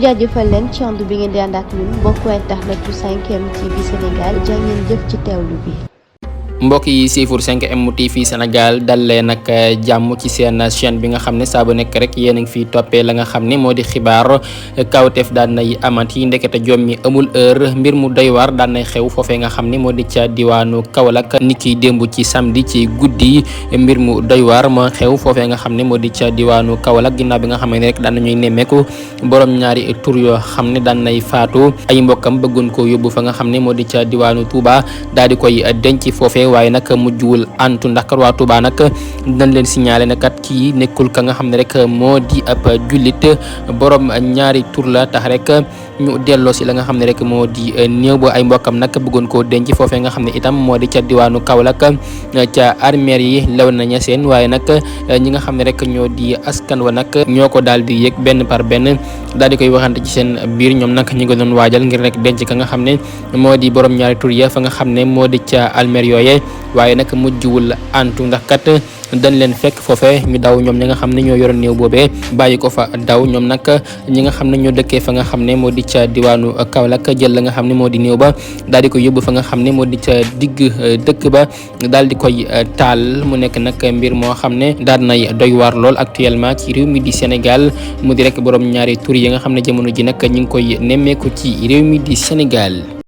jaajëfal leen ci ànd bi ngeen di ànd ak ñun mbokku internet bu 5M TV Sénégal jaa ngeen jëf ci teewlu bi. mbokk yi siifur 5M TV Sénégal dal leen nag jàmm ci seen chaîne bi nga xam ne saa bu nekk rek yéen a ngi fiy toppee la nga xam ne moo di xibaar kawteef daan nay amati ndekete jom mi amul heure mbir mu doy waar daan nay xew foofee nga xam ne moo di ca diwaanu Kaolack ni ki démb ci samedi ci guddi mbir mu doy waar ma xew foofee nga xam ne moo di ca diwaanu Kaolack ginnaaw bi nga xam ne rek daan nañuy nemmeeku borom ñaari tur yoo xam ne daan nay faatu ay mbokkam bëggoon ko yóbbu fa nga xam ne moo di ca diwaanu Touba daal di koy denc foofee waaye nag mujjuwul antu ndax kat waa Touba nag dañ leen signalé ne kat kii nekkul ka nga xam ne rek moo di ab jullit borom ñaari tur la tax rek ñu delloo si la nga xam ne rek moo di néew ba ay mbokkam nag bëggoon koo denc foofee nga xam ne itam moo di ca diwaanu Kaolack ca armeer yi lew na ña seen waaye nag ñi nga xam ne rek ñoo di askan wa nag ñoo ko daal di yëg benn par benn daal di koy waxante ci seen biir ñoom nag ñi nga doon waajal ngir rek denc ka nga xam ne moo di borom ñaari tur ya fa nga xam ne moo di ca armeer yooye waaye nag mujjuwul antu ndax kat dañ leen fekk foofe ñu daw ñoom ñi nga xam ne ñoo yoroon néew boobee bàyyi ko fa daw ñoom nag ñi nga xam ne ñoo dëkkee fa nga xam ne moo di ca diwaanu Kaolack jël la nga xam ne moo di néew ba daal di ko yóbbu fa nga xam ne moo di ca digg dëkk ba daal di koy taal mu nekk nag mbir moo xam ne daal nay doy waar lool actuellement ci réew mi di Sénégal mu di rek borom ñaari tur yi nga xam ne jamono ji nag ñu ngi koy nemmeeku ci réew mi di Sénégal.